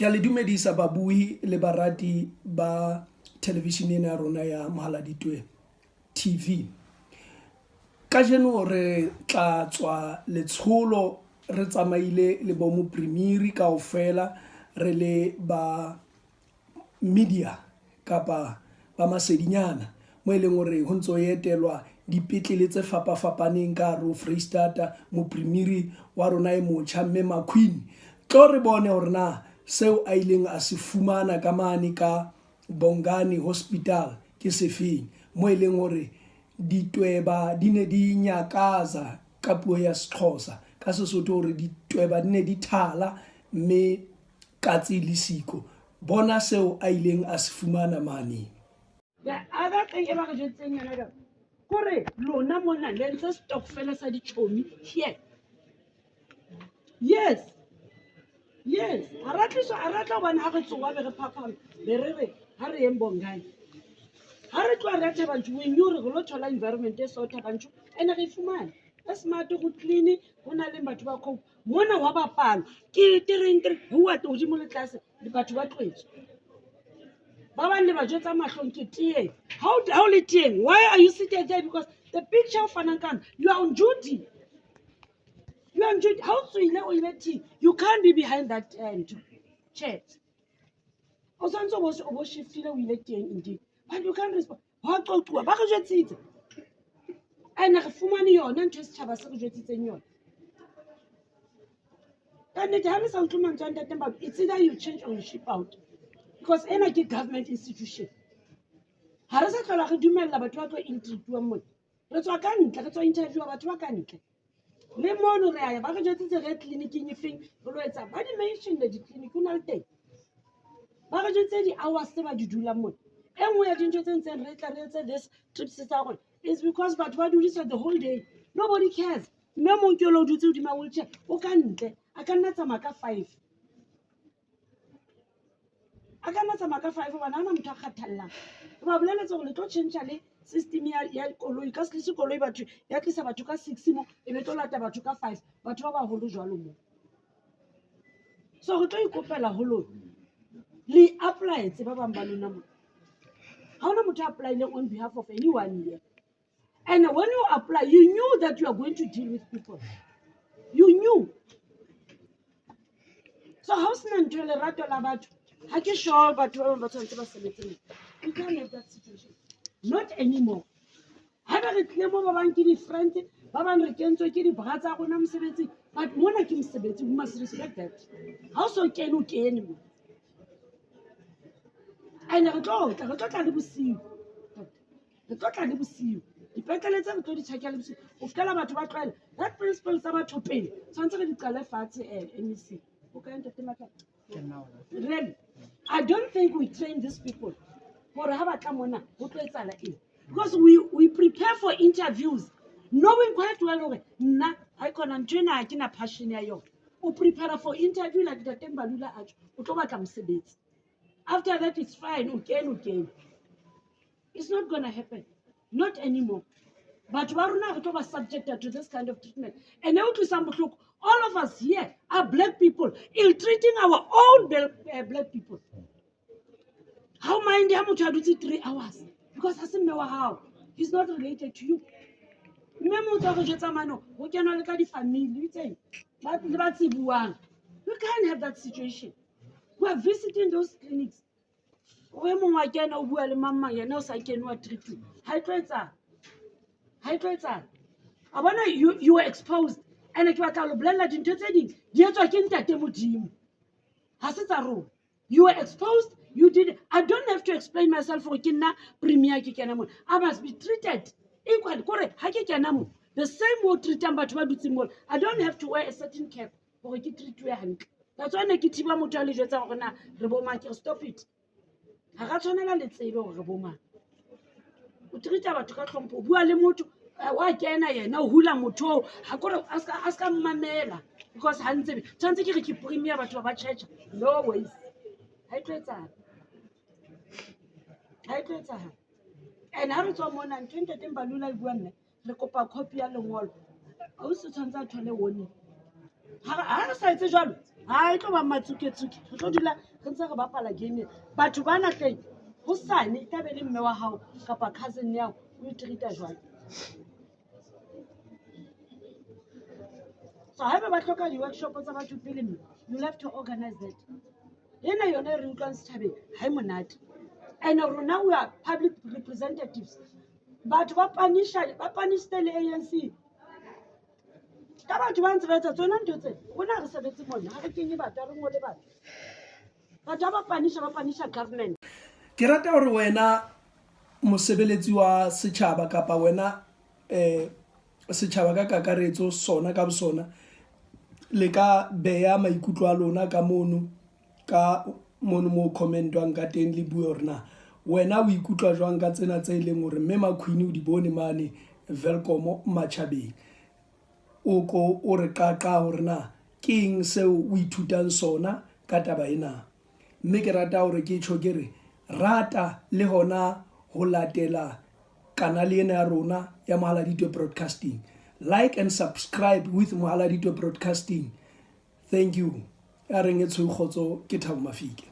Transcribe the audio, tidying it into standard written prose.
Ke a le dumedisa babui le barati ba television ena ya rona ya Mohaladitwe TV. Kajeno re tla tswa letsholo re tsamaile le bo moprimiri kaofela re le ba media kapa ba masedinyana mo e leng hore ho ntso etelwa dipetlele tse fapafapaneng ka hare ho Freistata. Moprimiri wa rona e motjha mme MaQueen tlo re bone hore na seo a ileng a se fumana ka mane ka Bongani Hospital ke sefeng, mo e leng hore ditweba di ne di nyakaza ka puo ya Sexhosa, ka Sesotho hore ditweba di ne di thala mme katse le siko. Bona seo a ileng a se fumana mane. The other thing e ba re jwetseng yona ka kore lona mona le entse stokfela sa ditjhomi here. Yes, ha ra tliswa, ha ra tla hobane ha re tsoha be re phaphama be re re ha re yeng Bongani. Ha re tloha re ya Thabanchu, we knew re lo thola environment e so Thabanchu and re e fumane. E smart, go clean, ho na le batho ba cope. Mona wa bapalwa ke tereng tereng ho wa hodimo le tlase le batho ba tlohetswe. Ba bang le ba jwetsa mahlong ke teng. Ha o le teng, why are you seated there? Because the picture o fanang ka yona, you are on duty. You are on duty. Ha o tswile o ile tea, you can't be behind that ntho chat. O tshwanetse o bo shiftile o ile teng indeed. But you can't respond. Hwa qoquwa, ba re jwetsitse. And re fumane yona ntho e setjhaba se re jwetsitseng yona. Ka nnete ha le sa utlwe mantswe a ntate Mbalu, it's either you change or you ship out. Because ena ke government institution. Ha re sa hlola re dumella batho ba tlo ill-treat-uwang mona. Re tswa ka ntle, re tswa interview batho ba ka ntle. Le mono re a ya, ba re jwetsitse re tleliniking e feng, re lo etsa. Ba di mention-ile ditleliniki, ho na le teng. Ba re jwetse di-hours tse ba di dulang mona. E nngwe ya dintho tse ntseng re tla re etse this trips tsa rona is because batho ba dudiswa the whole day. Nobody cares. Mme mong ke lo dutse hodima wheelchair, o ka ntle, a ka nna tsamaya ka 5. A ka nna tsamaya ka 5 hobane ha hona motho a kgathallang. Re ba boleletse hore le tlo tjhentjha le system ya koloi, ka se tlise koloi batho ya tlisa batho ka 6 mo, e be tlo lata batho ka 5, batho ba baholo jwalo mo. So re tlo ikopela ho lona. Le apply-etse ba bang ba lona mona. Ha hona motho a apply-ileng on behalf of anyone here. And when you apply, you knew that you are going to deal with people. You knew. So ha o sena ntho e lerato la batho, ha ke sure batho ba bang ba tshwanetse ba sebetse mo. We can't have that situation. Not anymore. Haeba re tlile mo ba bang ke di-friends, ba bang re kentswe ke di-bra tsa rona mosebetsing, but mona ke mosebetsi, we must respect that. Ha o so kene, o kene mo. And re tlo tla le bosiu. Re tlo tla le bosiu. Dipetlele tse re tlo di tjhakela bosiu. Ho fihlela batho ba tlwaela. That principle tsa batho pele, tshwanetse re di qale fatshe MEC. O kae ntate Matlaba? Really? I don't think we train these people hore ha ba tla mona ho tlo etsahala eng. Because we prepare for interviews knowing quite well hore nna ha khona ntho ena ha ke na passion ya yona. O prepare for interview like Ntate Mbalula a tjho, o tlo batla mosebetsi. After that it's fine, o kene o kene. It's not gonna happen. Not anymore. Batho ba rona re tlo ba subjected to this kind of treatment. And e utlwisang bohloko, all of us here are black people ill-treating our own black people. How mind ha motho a dutse 3 hours because ha se mme wa hao. He's not related to you. Mme motho a re jwetsa mano ho kenwa le ka di-family itseng le ba tsebuwang. We can't have that situation. We are visiting those clinics. O e mongwe wa kena o bua le mang mang yena o sa kene wa treatment. Ha e tlo etsahala. Ha e tlo etsahala. A bona you were exposed. And ke batla ho le bolella dintho tse ding di etswa ke ntate Modimo. Ha se tsa rona. You were exposed. You did. I don't have to explain myself for ke nna premier ke kena mona. I must be treated equally. Kore ha ke kena mo, the same way o treatang batho ba dutseng mola. I don't have to wear a certain cap hore ke treatuwe hantle. That's why ne ke thiba motho a le jwetsang hore na re bo mang, ke re stop it. Ha ra tshwanela le tsebe hore re bo mang. O treat-a batho ka tlhompho, o bua le motho wa kena yena o hula motho oo, ha kore a ska mmamela because ha ntsebe. Tshwanetse ke re ke premier batho ba ba tjhetjha. No ways. Ha e tlo etsahala. Ha e tlo etsahala. And ha re tswa mona ntho e ntate Mbalula e bua mme, re kopa copy ya lengolo. Ausi o tshwanetse a thole warning. Ha re sa etse jwalo, Ha e tlo ba matsuketsuke, re tlo dula re ntse re bapala game. Batho ba nahleng hosane e tla be le mme wa hao kapa cousin ya hao, o itreat-a jwang? So haeba ba hloka di-workshop tsa Batho Pele, mme you'll have to organize that. Ena yona e re utlwang setjhabeng ha e monate, and rona we are public representatives. Batho ba punisha, ba punishite le ANC ka batho ba ntse ba etsa tsona ntho tse. Rona ha re sebetse mona, ha re kenye batho, ha re ngole batho. Batho ha ba punisha, ba punisha government. Ke rata hore wena mosebeletsi wa setjhaba kapa wena setjhaba ka kakaretso sona ka bosona, le ka beya maikutlo a lona ka mono, ka mono mo commentwang ka teng, le bue hore na wena o ikutlwa jwang ka tsena tse leng hore mme MaQueen o di bone mane Welkom matjhabeng. O ko o re qaqa hore na ke eng seo o ithutang sona ka taba ena. Mme ke rata hore ke tjho ke re rata le hona ho latela kanale ena ya rona ya Mohaladitwe Broadcasting. Like and subscribe with Mohaladitwe Broadcasting. Thank you. Ya reng e tshweu kgotso ke Thabo Mafike.